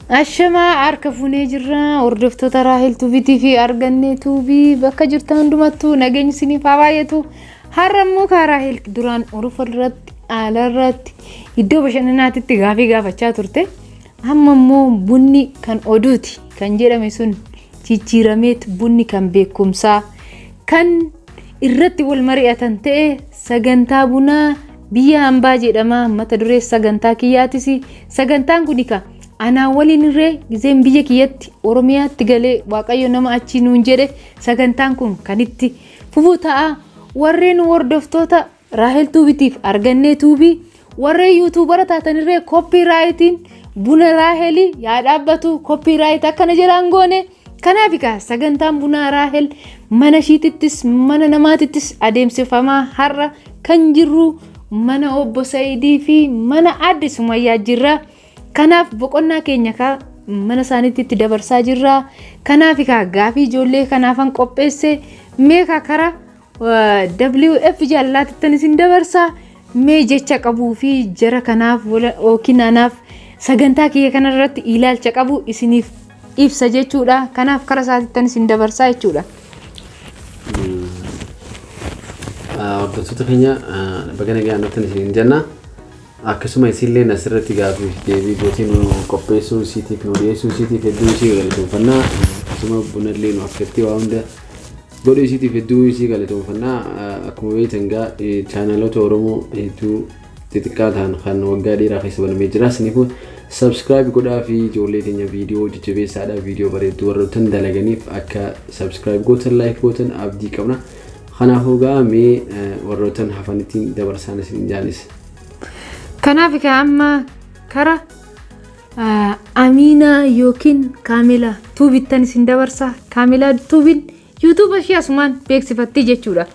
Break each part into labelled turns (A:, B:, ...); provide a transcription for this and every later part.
A: Ashamaa harka fuunee jirra. Hordoftoota Raahel Tuubiitii fi Argannee Tuubii bakka jirtan hundumattuu nageenyi isiniif haa baay'atu. Har'a immoo kaa Raahel duraan urufa irratti, haala irratti, iddoo bashannanaatitti gaafii gaafachaa turte. Amma immoo bunni kan oduuti kan jedhame sun jijjiirameet bunni kan beekumsaa kan irratti wal mari'atan ta'e sagantaa bunaa biyya hambaa jedhama. Mata duree sagantaa kiyyaatis sagantaan kun ika anaa waliin irree gizeen biyya kiyyatti Oromiyaatti galee Waaqayyo nama achii nuun jedhe sagantaan kun kan itti fufuu ta'a. Warreen hordoftoota Raahel Tuubitiif Argannee Tuubii warreen yuutuubara taatanirree koppii raayitiin buna Raahelii yaa dhaabbatu koppii raayit akkana jedhaan goone. Kanaaf egaa sagantaan bunaa Raahel mana ishiitittis mana namaatittis adeemsifamaa har'a kan jirru mana obbo Sayidii fi mana aadde Sumayyaa jirra. Kanaaf boqonnaa keenya kaa mana isaaniitti itti dabarsaa jirra. Kanaaf egaa gaafii ijoollee kanaafan qopheesse meeqa kara WF jaalalaatittan isin dabarsa. Mee jecha qabuu fi jara kanaaf yookiin anaaf sagantaa kiyya kanarratti ilaalcha qabu isiniif ibsa jechuudha. Kanaaf kara isaatittan isin dabarsaa jechuudha.
B: Hordoftoota keenya baga nagaan dhuftan isiniin jenna. Akkasuma isinillee asirratti gaafii fi deebii gootii nu qopheessuu isiitiif nu dhiyeessuu isiitiif hedduu isii galateeffannaa. Akkasuma bunallee nu affeertee waa hunda godhuu isiitiif hedduu isii galateeffannaa. Akkuma beektan egaa chaanaloota Oromoo hedduu xixiqqaa ta'an kan waggaa dheeraa keessa banamee jira. Isiniifuu subscribe godhaa fi ijoollee teenya viidiyoo jajjabeessaadha viidiyoo bareedduu warroottan dalaganiif akka subscribe gootan like gootan abdii qabna. Kanaafuu egaa mee warroottan hafanittiin dabarsaan isin jaalisa.
A: Kanaaf egaa amma kara Amiinaa yookiin Kaamilaa Tuubittan isin dabarsa. Kaamilaa Tuubiin yuutuuba ishee asumaan beeksifatti jechuudha.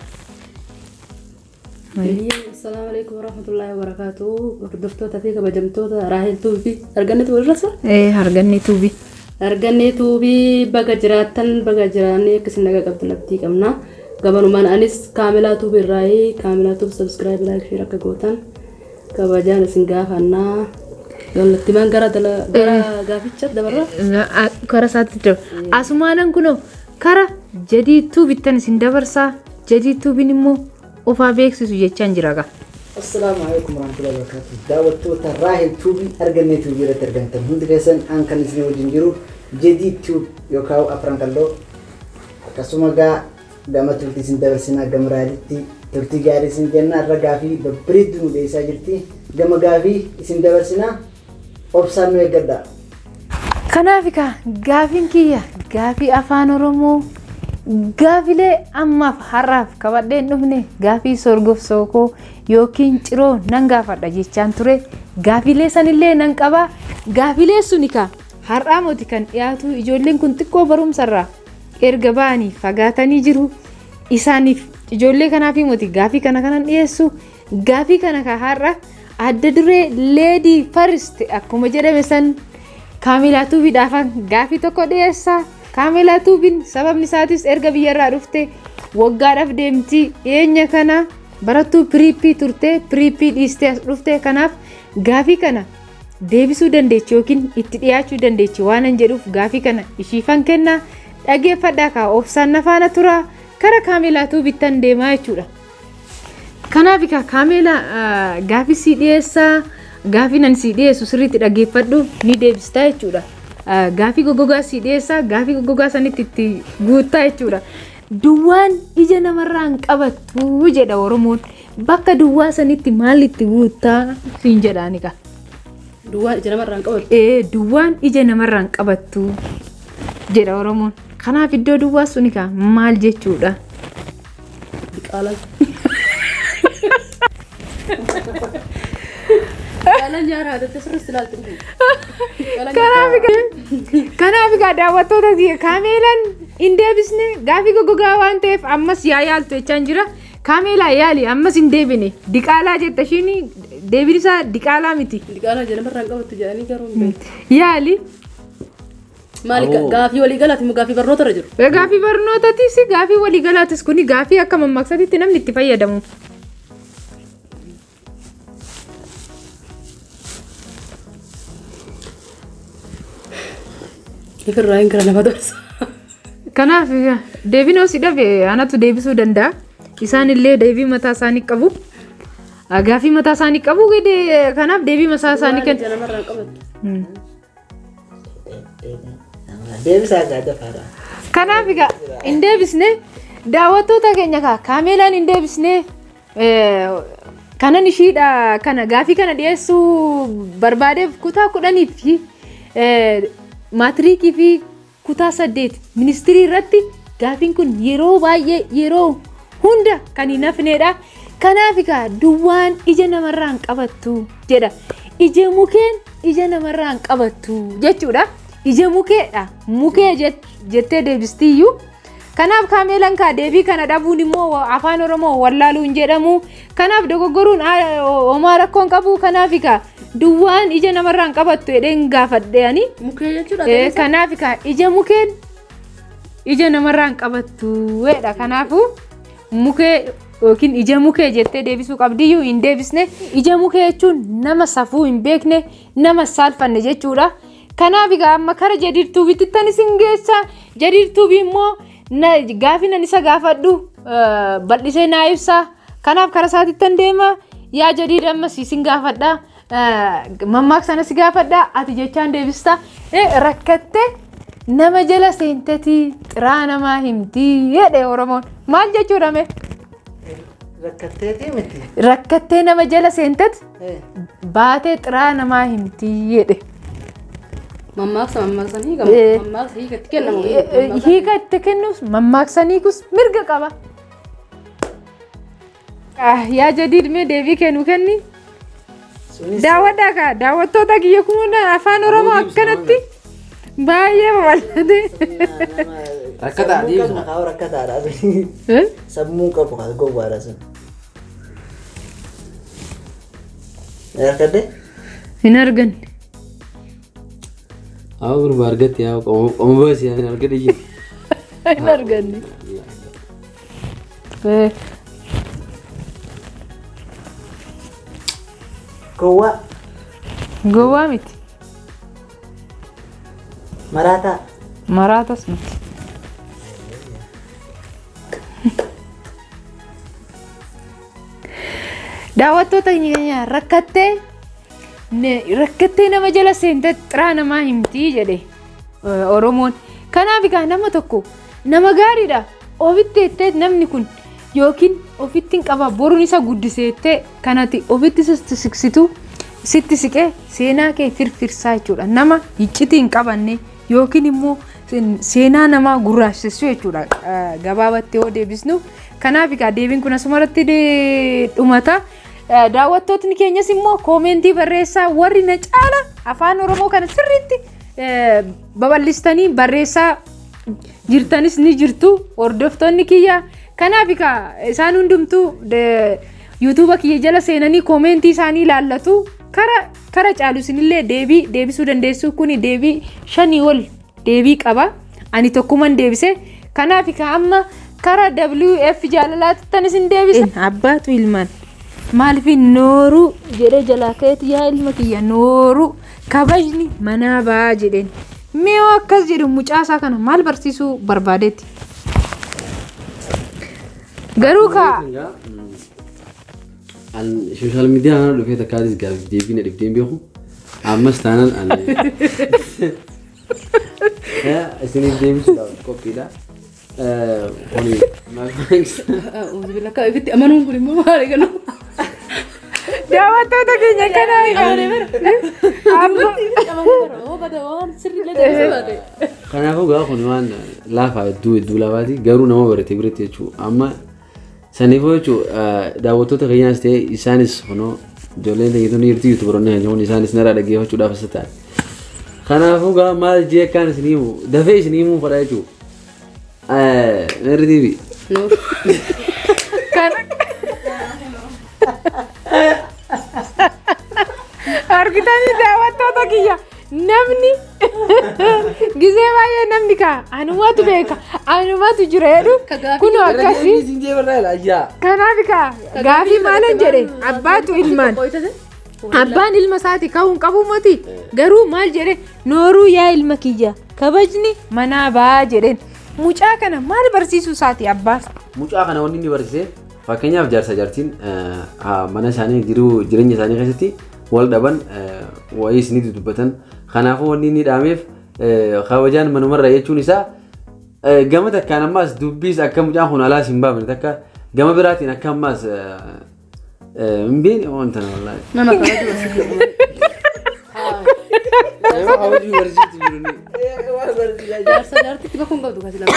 C: Assalamu alaikum warahmatullahi wabarakatuh. Hordoftoota fi kabajamtoota Raahel Tuubii Argannee Tuubii irra
A: Argannee Tuubii.
C: Argannee Tuubii baga jiraattan baga jiraannee akka isin nagaa qabdan abdii qabna. Gabanumaan anis Kaamilaa Tuubii irraayii Kaamilaa Tuubii subscribe like share akka gootan kabajaan isin gaafannaa. Gallattimaan gara gara gaaficha dabarra.
A: Kara isaatti dabarra. Asumaanan kunoo kara Jadii Tuubittan isin dabarsaa. Jadii Tuubiin immoo ofaa beeksisu jechaan jira gaa.
D: Assalaamu alaikum warahmatullahi wabarakatuh. Daawwattoota Raahel Tuubii Argannee Tuubii irratti argamtan hundi keessan an kan isin wajjin jiru Jedii Tuub yookaan Afran Qalloo akkasuma gaa gama turtii isin dabarsinaa gama Raahelitti turtii gaarii isin jenna irra gaafii babbareedduu nu dhiyeessaa jirti. Gama gaafii isin dabarsinaa obsaan nu eeggadha.
A: Kanaaf egaa gaafiin kiyya gaafii afaan Oromoo gaafilee ammaaf har'aaf qabadhee hin dhufne gaafii sorgoof sookoo yookiin ciroo nan gaafadha jechaan ture. Gaafilee sanillee nan qaba. Gaafilee suni kaa har'aa moti kan dhiyaatu ijoolleen kun xiqqoo barumsarraa erga ba'anii fagaatanii jiru. Isaaniif ijoollee kanaaf moti gaafii kana kanan dhiyeessu. Gaafii kana ka har'a adda duree Lady First akkuma jedhame san Kaamilaa Tuubiidhaafan gaafii tokko dhiyeessa. Kaamilaa Tuubiin sababni isaatis erga biyyarraa dhufte waggaadhaaf deemti. Dhiyeenya kana barattuu piriippii turte piriippii dhiistee as dhufte. Kanaaf gaafii kana deebisuu dandeechi yookiin itti dhiyaachuu dandeechi waan an jedhuuf gaafii kana ishiifan kenna. Dhageeffadhaa kaa obsaan na faana tura. Kara Kaamilaa Tuubittan deemaa jechuudha. Kanaaf egaa Kaamilaa gaafii sii dhiyeessaa. Gaafii nan sii dhiyeessu sirriitti dhageeffadhu ni deebistaa jechuudha. Gaafii goggogaa sii dhiyeessaa gaafii goggogaa sanitti itti guuttaa jechuudha. Duwwaan ija namarraa hin qabattu jedha Oromoon. Bakka duwwaa sanitti maal itti guuttaa siin jedhaan egaa.
C: Duwwaan ija namarraa hin qabattu.
A: Duwwaan ija namarraa hin qabattu jedha Oromoon. Kanaaf iddoo duwwaa sun egaa maal jechuudha?
C: Diqaalaan. Diqaalaan nyaara haadhatte sirriitti ilaaltu.
A: Kanaaf egaa daawwattoota Kaameelaan hin deebisne gaafii goggogaa waan ta'eef ammas yaa yaaltu jechaan jira. Kaameelaa yaali ammas hin deebine diqaalaa jetta ishiin deebiin isaa diqaalaa miti.
C: Diqaalaa ija namarraa hin qabattu jedhanii garuu hin beektu.
A: Yaali.
C: Maali gaafii waliigalaati moo gaafii barnoota irra jiru?
A: Gaafii barnootaatis gaafii waliigalaatis kuni gaafii akka mammaksatitti namni itti fayyadamu.
C: Ifirraa hin gara nama dorsa.
A: Kanaaf deebiin osii dhabe anatu deebisuu danda'a. Isaan illee deebii mataa isaanii qabu. Gaaffii mataa isaanii qabu. Kanaaf deebii mataa isaanii
C: Waan
A: kennu.
C: ija namarraa hin qabattu.
D: Deebisaa gaa dafaadha.
A: Kanaaf egaa hin deebisne daawwattoota keenya kaa kaameelaan hin deebisne kanan ishiidha kana gaafii kana dhiyeessuu barbaadeef kutaa 10 fi maatiriikii fi kutaa 8 ministirii irratti gaafiin kun yeroo baay'ee yeroo hunda kan hin hafnedha. Kanaaf egaa duwwaan ija namarraa hin qabattu jedha. Ija mukeen ija namarraa hin qabattu jechuudha. Ija mukeedha. Mukee jettee deebistiyyuu. Kanaaf kaameelaan kaa deebii kana dhabuun immoo afaan Oromoo wallaaluu hin jedhamu. Kanaaf dogoggoruun homaa rakkoo hin qabu. Kanaaf egaa duwwaan ija namarraa hin qabattu jedheen gaafadhe ani.
C: Mukee jechuudha.
A: Kanaaf egaa ija mukeen ija namarraa hin qabattu jedha. Kanaafuu mukee yookiin ija mukee jettee deebisuu qabdiyyuu hin deebisne. Ija mukee jechuun nama safuu hin beekne, nama saalfanne jechuudha. Kanaaf egaa amma kara Jadiir Tuubiitti tan isin geessa. Jadiir Tuubii immoo gaafii nan isa gaafadhu bal'isee naa ibsa. Kanaaf kara isaatitti tan deema. Yaa Jadiir ammas isin gaafadha. Mammaaksa si gaafadha. Ati jechaan deebista. Rakkattee nama jala seentetii xiraa namaa himtii jedhe Oromoon. Maal jechuudha mee?
D: Rakkatteetii miti.
A: Rakkattee nama jala seentet baatee xiraa namaa himtii jedhe.
C: Mammaaksa mammaaksan hiikamu. Mammaaksa hiikatti kennamu.
A: Hiika itti kennus mammaaksaniikus mirga qaba. Yaa Jadiid mee deebii kennu kenni.
D: Sunis
A: Daawwadhaa kaa daawwattoota kiyya kun afaan Oromoo akkanatti baay'ee babal'ate.
B: Rakkataa deebisa.
D: Maqaa rakkataadha sun. Sammuu qabu kan gowwaadha sun. Rakkadde?
A: Hin arganne.
B: Haa gurbaa argatte yaa qoma baasii yaa argadhe jiru.
A: Hin arganne.
D: Gowwaa.
A: Gowwaa miti.
D: Maraataa.
A: Maraatas miti. Daawwattoota keenya rakkattee nama jala seentee xiraa namaa himtii jedhe Oromoon. Kanaaf egaa nama tokko nama gaariidha. Ofitti jettee namni kun yookiin ofitti hin qaba boruun isa guddiseettee kanati ofitti sitti siqsitu sitti siqee seenaa kee firfirsaa jechuudha. Nama iccitii hin qabanne yookiin immoo seenaa namaa gurraachessu jechuudha. Gabaabatti yoo deebisnu. Kanaaf egaa deebiin kun asumarratti dhumata. Daawwattootni keenyas immoo koomentii barreessaa warri na caala afaan Oromoo kana sirriitti babal'istanii barreessaa jirtanis ni jirtu hordoftoonni kiyya. Kanaaf egaa isaan hundumtuu yuutuuba kiyya jala seenanii koomentii isaanii ilaallatu. Kara caalu isinillee deebii deebisuu dandeessu. Kuni deebii 5 ol deebii qaba. Ani tokkuman deebise. Kanaaf egaa amma kara WF jaalalaatti tan isin deebisa. Abbaatu ilmaan maaliif nooruu jedhee jalaa ka'eeti yaa ilma kiyya nooruu kabajni manaa ba'aa jedheen. Mee yoo akkas jedhu mucaasaa kana maal barsiisuu barbaadeeti? Garuu kaa
B: An sooshaal miidiyaa kana dhufee takkaatis gaafii deebii na dhibdee hin beeku. Ammas taanaan an isiniif deebisuudhaaf qophiidha. Kuni
C: Uzubillah akka ifitti amanuun kun immoo maali kanu?
A: Daawwattoota keenya kana
B: Kanaafuu gaa kun waan laafaa hedduu hedduu laafaati garuu nama barate biratti jechuudha. Amma saniifuu jechuudha daawwattoota keenyaas ta'e isaanis kunoo ijoolleen ta'e jirti yuutuubaroonni kan jiran isaanis narraa dhaggeeffachuudhaaf as ta'an. Kanaafuu gaa maal jee akkaan isinii himu dafee isinii himuu fedha jechuudha. Meerri TV.
A: Argitanii daawwattoota kiyya namni gisee baay'ee namni kaa anumatu beeka anumatu jira jedhu kun akkasii. Kanaaf kaa gaafii maalan jedhe abbaatu ilmaan abbaan ilma isaati ka'uun qabu moti garuu maal jedhe nooruu yaa ilma kiyya Kabajni manaa ba'aa jedheen. Mucaa kana maal barsiisuu isaati abbaan?
B: Mucaa kana wanni inni barsiise fakkeenyaaf jaarsa jaartiin mana isaanii jiruu jireenya isaanii keessatti wal dhaban wayii isinitti dubbatan. Kanaafuu wanni inni dhaameef kabajaan manumarra jechuun isaa gama takkaan ammaas dubbiis akka mucaan kun alaas hin baafne takka gama biraatiin akka ammaas hin beekne wanta na wallaahi.
C: Nama kabaju barsiisuu.
B: Nama kabajuu barsiisuutti jiru inni.
C: Jaarsa jaartitti bakka hin qabdu kasi lama.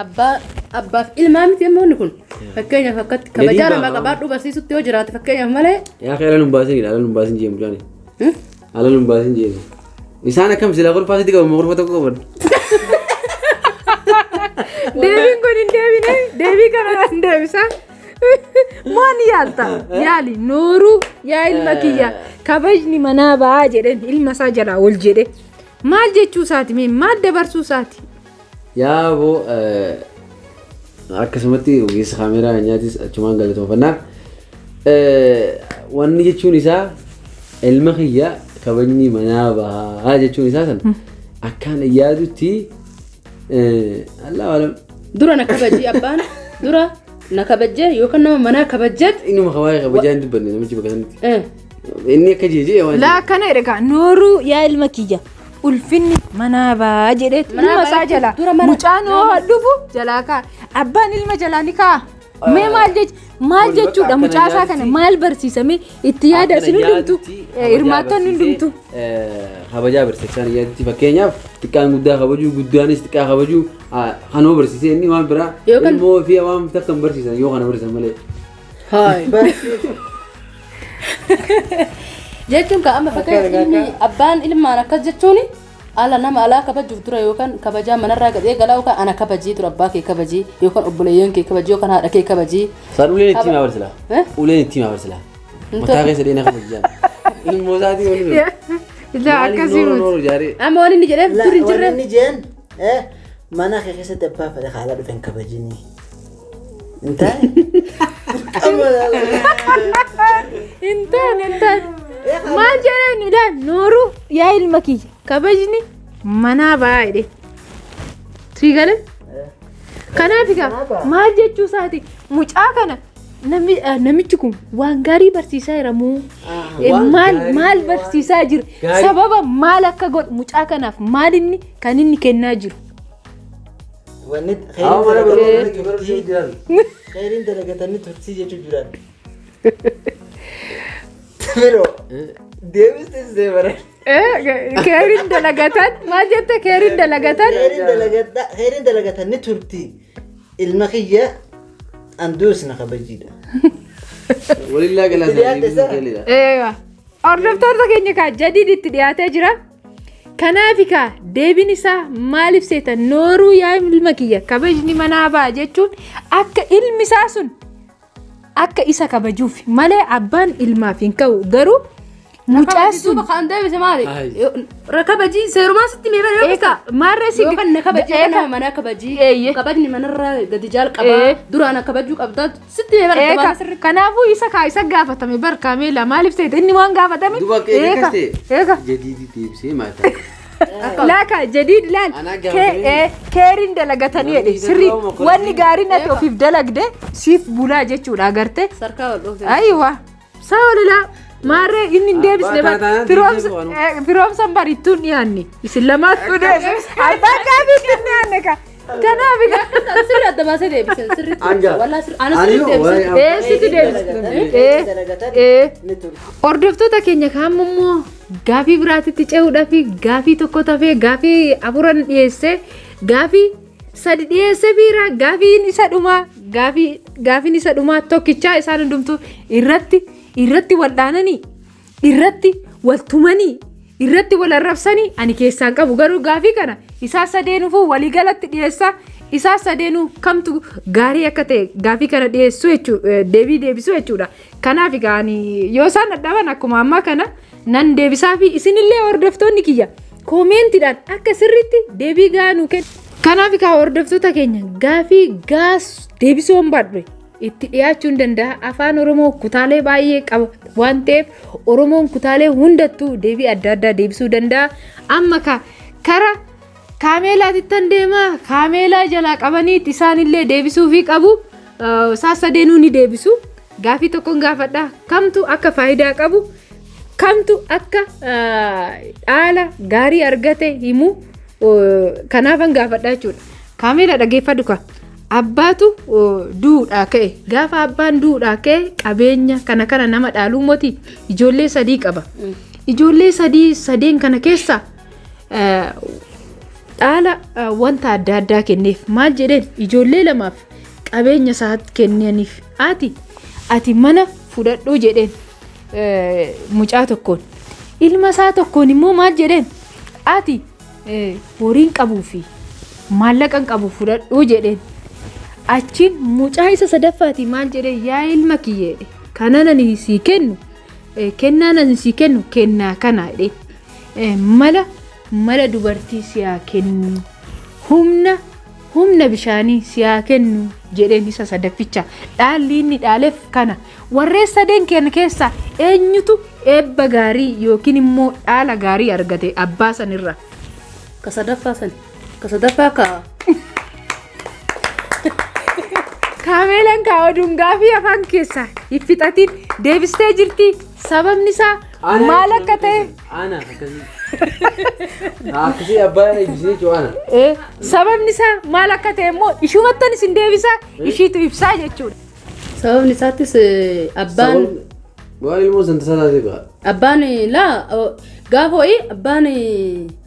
C: Abbaa abbaaf ilmaa miti amma wanni kun. Fakkeenyaaf akkatti kabajaa namaa qabaadhuu barsiisutti yoo jiraate fakkeenyaaf malee.
B: Yaa ala nun baasin ala nun baasin jee mucaan. Ala nun baasin jee. Isaan akkam silaa kolfaa sitti qabu kolfa tokko qaban.
A: Deebiin kun hin deebine, deebii kana hin deebisa. Maal yaalta? Yaali nooruu yaa ilma kiyya kabajni manaa ba'aa jedheen ilma isaa jalaa ol jedhe. Maal jechuu isaati mee maal dabarsuu isaati?
B: Yaa boo akkasumatti ogeessa kaameeraa nyaatis achumaan galatoofannaa. Wanni jechuun isaa ilma kiyya kabajni manaa bahaa jechuun isaa san akkaan yaadutti Allah alam.
C: Dura na kabajii abbaan dura na kabajjee yookaan nama manaa kabajjeet.
B: Innuma kawaayee kabajaa hin dubbanne namichi bakka sanatti. Inni akka jeejee waan.
A: Laa akkana jedhe nooruu yaa ilma kiyya ulfinni manaa ba'aa jedhee ilma isaa jalaa mucaan hoo dhufu jalaa kaa'a abbaan ilma jalaa ni kaa'a. Mee maal jech maal jechuudha mucaa isaa kana maal barsiisame itti yaada isin hundumtu hirmaattonni hundumtu.
B: Kabajaa barsiisaan yaadutti fakkeenyaaf xiqqaan guddaa kabajuu guddaanis xiqqaa kabajuu kanoo barsiisee inni waan biraa ilmoo fi waan takka hin barsiisan yoo kana barsiisan malee.
C: Haay. Jechuun ka amma fakkeenyaaf ilmi abbaan ilmaan akkas jechuuni ala nama alaa kabajuuf dura yookaan kabajaa manarraa gadhee galaa yookaan ana kabajii dura abbaa kee kabajii yookaan obboleeyyan kee kabajii yookaan haadha kee kabajii.
B: Saan uleen itti himaa barsiila. Uleen itti himaa barsiila. Mataa keessa dheena kabajaa. Ilmoo isaatii waliin.
A: Ilaa akkasii
B: miti.
C: Amma waan inni jedheef dur hin jirre.
D: Waan inni jeen mana kee keessatti abbaa fedhe haala dhufen kabajini. Hin taane.
A: Hin taane hin taane. Maal jedhan ilaal nooruu yaa ilma kiyya kabajni manaa ba'aa jedhe. Sii galee? Kanaaf egaa maal jechuu isaati mucaa kana namichi kun waan gaarii barsiisaa jira moo maal maal barsiisaa jira sababa maal akka godhu mucaa kanaaf maal inni kan inni kennaa jiru.
D: Wanni khayriin dalagatanii turtii jechuu jiran. Pero deebistes deebara.
A: Khayriin dalagatan maal jette khayriin dalagatan.
D: Khayriin dalagatan ni turti ilma kiyya anduus na kabajiidha.
B: Walillaa galata.
A: Eewa. Hordoftoota keenya kaa jadiiditti dhiyaatee jira. Kanaaf kaa deebiin isaa maaliif seeta nooruu yaa ilma kiyya kabajni manaa ba'a jechuun akka ilmi isaa sun akka isa kabajuuf malee abbaan ilmaaf hin ka'u garuu mucaa sun
C: kan deebise maali? Kabajii seerumaa sitti mee bara
A: eeka maarree si
C: yookaan na kabajii nama manaa kabajii kabajni manarraa gadi jaal qabaa duraan kabajuu qabdaa sitti mee bara
A: eeka kanaafuu isa kaa isa gaafatame barkaameela maaliif seeta inni waan gaafatame
B: Duba
A: eeka eeka
B: jadiidi deebisee maata.
A: Laaka jadiid laal keeriin dalagatanii jedhe sirrii wanni gaariin ati ofiif dalagde siif bulaa jechuudha agarte.
C: Sarkaa wal dhoofte.
A: Ayiwa saawolilaa maarree inni hin deebisne firoomsan barittuun dhiyaanne isin lamaattuu deebise abbaan gaafiitti hin dhiyaanne ka kanaaf egaa.
C: Sirri adda baasee deebise sirriitti. Wallaa sirri ana sirriitti deebise.
A: Sitti deebise. Hordoftoota keenya kaan immoo gaafii biraatitti ce'uudhaaf gaafii tokko tafee gaafii afuran dhiyeesse gaafii sadi dhiyeesse fiira gaafiin isa dhumaa gaafiin isa dhumaa tokkichaa isaan hundumtuu irratti irratti wal dhaananii irratti wal tumanii irratti wal arrabsanii ani keessaan qabu garuu gaafii kana isaa sadeenufuu waliigalatti dhiyeessaa isaa sadeenuu kamtu gaarii akka ta'e gaafii kana dhiyeessuu jechuudha deebii deebisuu jechuudha. Kanaaf egaa ani yoo isaan dadhaban akkuma ammaa kana nan deebisaa fi isinillee hordoftoonni kiyya koomeentiidhaan akka sirriitti deebii gahaa nuu kennu. Kanaaf egaa hordoftoota keenya gaafii gaas deebisuu hin baadhu itti dhiyaachuu hin danda'a. Afaan Oromoo kutaalee baay'ee qaba waan ta'eef Oromoon kutaalee hundattuu deebii adda addaa deebisuu danda'a. Amma kara Kaameelaatittan deemaa kaameelaa jalaa qabaniitti isaanillee deebisuufii qabu. Isaan sadeenuu ni deebisu. Gaafii tokkoon gaafadha. Kamtu akka faayidaa qabu, kamtu akka dhaala gaarii argate himu kanaafan gaafadha jechuudha. Kaameelaa dhageeffadhu ka. Abbaatu duudhaa ka'e. Gaafa abbaan duudhaa ka'e qabeenya kana kana nama dhaaluu moti ijoollee sadii qaba. Ijoollee sadii sadeen kana keessa dhaala wanta adda addaa kenneef maal jedheen ijoollee lamaaf qabeenya isaa kennaniif ati mana fudhadhuu jedheen mucaa tokkoon ilma isaa tokkoon immoo maal jedheen ati horiin qabuu fi maallaqa qabu fudhadhuu jedheen achiin mucaa isa sadaffaati maal jedheen yaa ilma kiyyeedhe kanan ani sii kennu kennaan ani sii kennu kennaa kana jedheen mala dubartii siyaa kennu humna bishaanii siyaa kennu jedheen isa sadafficha dhaalli inni dhaaleef kana warreen sadeen kenna keessaa eenyutu eebba gaarii yookiin immoo dhaala gaarii argate abbaa sanirra.
C: Ka sadaffaa sani. Ka sadaffaa ka.
A: Kaameelaan kaa oduun gaafii afaan keessaa iffixatiin deebistee jirti. Sababni isaa maal akka ta'e?
B: Ana akkasii. Akkasii abbaa eebbisee jechuudha ana.
A: Sababni isaa maal akka ta'e immoo ishumattan isin deebisaa ishiitu ibsaa jechuudha.
C: Sababni isaattis abbaan
B: Waan ilmoo san tasaa taatee ba'a.
C: Abbaan laa gaafa wayii abbaan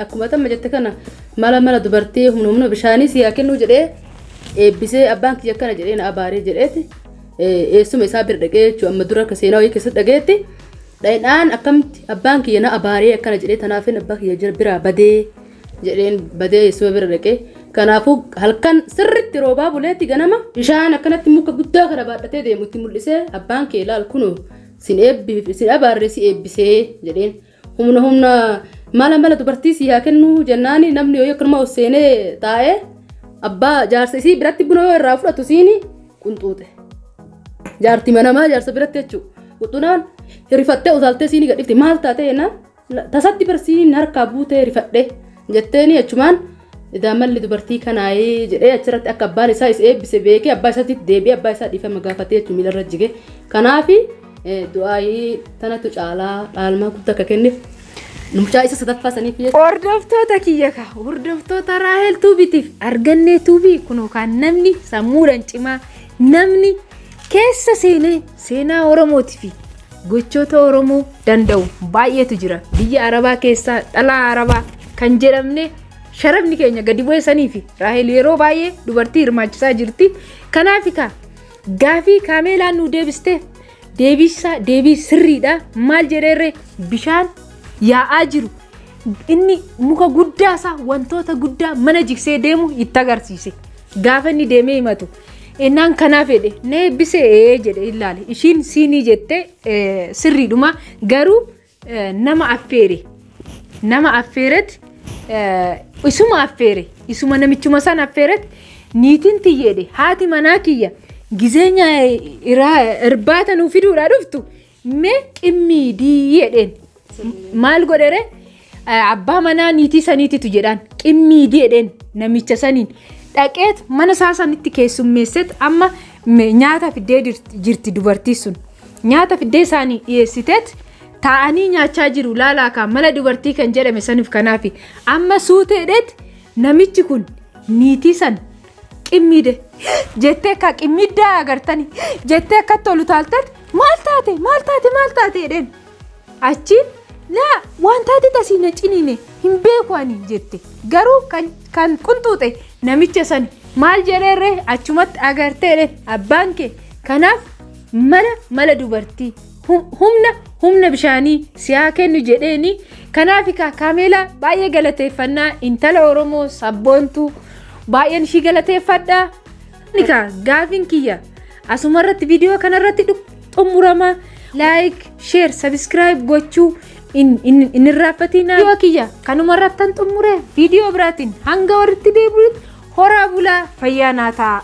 C: akkuma tamma jette kana mala dubartii humna bishaanii siyaa kennuu jedhee eebbisee abbaan kiyya akkana jedhee na abaaree jedheeti eessuma isaa bira dhaqee jechuudha amma dura akka seenaa wayii keessatti dhaqeetti dhaqnaan akkamitti abbaan kiyya na abaaree akkana jedhee tanaafin abbaa kiyya biraa badee jedheen badee eessuma bira dhaqee kanaafuu halkan sirriitti roobaa buleetti ganama bishaan akkanatti muka guddaa kana baadhatee deemu itti mul'isee abbaan kee ilaal kunoo sin eebbi sin abaarree si eebbisee jedheen humna mala dubartii si haa kennu jennaani namni yoo akkanuma ol seenee taa'ee abbaa jaarsa isii biratti buna yoo irraa fudhatu siini qunxuute. Jaartii manamaa jaarsa biratti jechuudha. Qunxunaan rifattee utaaltee siini gadhiifte maal taate jennaan tasatti bar siiniin harkaa buutee rifadhe jetteeni achumaan malli dubartii kanaayee jedhee achirratti akka abbaan isaa isa eebbise beekee abbaa isaatti deebi'ee abbaa isaa dhiifama gaafatee jechuun miilarra jige. Kanaafi du'aayii tanatu caalaa dhaalmaa guddaa akka kenneef mucaa isa sadaffaa saniif jechuudha.
A: Hordoftoota kiyya ka hordoftoota Raahel Tuubitiif argannee Tuubii kun yookaan namni sammuudhaan cimaa namni keessa seenee seenaa Oromootii fi gochoota Oromoo danda'u baay'eetu jira. Biyya Arabaa keessaa dhalaa Arabaa kan jedhamne sharafni keenya gadi bu'e sanii fi Raahel yeroo baay'ee dubartii hirmaachisaa jirti. Kanaaf gaafii kaameelaan nu deebistee deebii sirriidha. Maal jedheerree bishaan yaa'aa jiru inni muka guddaa isaa wantoota guddaa mana jigsee deemu itti agarsiise. Gaafa inni deemee himatu innaan kanaaf jedhe na eebbisee jedhe ilaale ishiin siinii jettee sirriidhuma garuu nama affeeretti isuma affeere isuma namichuma san affeeretti niitiin tiyyeedhe haati manaa kiyya gizeenya irbaata nuu fiduudhaa dhuftu mee qimmiidii jedheen. Maal godhere abbaa manaa niitii saniititu jedhaan qimmiidii jedheen namicha saniin dhaqeet mana isaa sanitti keessummeesseet amma nyaata fiddee jirti dubartii sun nyaata fiddee isaanii dhiyeessiteet taa'anii nyaachaa jiru laalaa kan mala dubartii kan jedhame saniif kanaafi amma suuteedheet namichi kun niitii san qimmiide jettee akka qimmiddaa agartanii jettee akka tolu taalteet maal taate maal taate maal taate jedheen achiin laa waan taate tasii na ciniine hin beeku ani jette garuu kan qunxuute namicha san maal jedheerree achumatti agarteedhe abbaan kee kanaaf mala dubartii humna bishaanii siyaa kennu jedheeni kanaaf kaameelaa baay'ee galateeffannaa intala Oromoo sabboontuu baay'een ishii galateeffadha. Gaafiin kiyya asumarratti viidiyoo kanarratti xumurama. Like, share, subscribe gochuu hin irraanfatinaa. Viidiyoo kiyya kanumarrattan xumure viidiyoo biraatiin hanga walitti deebi'utti horaa bulaa fayyaa naa ta'a.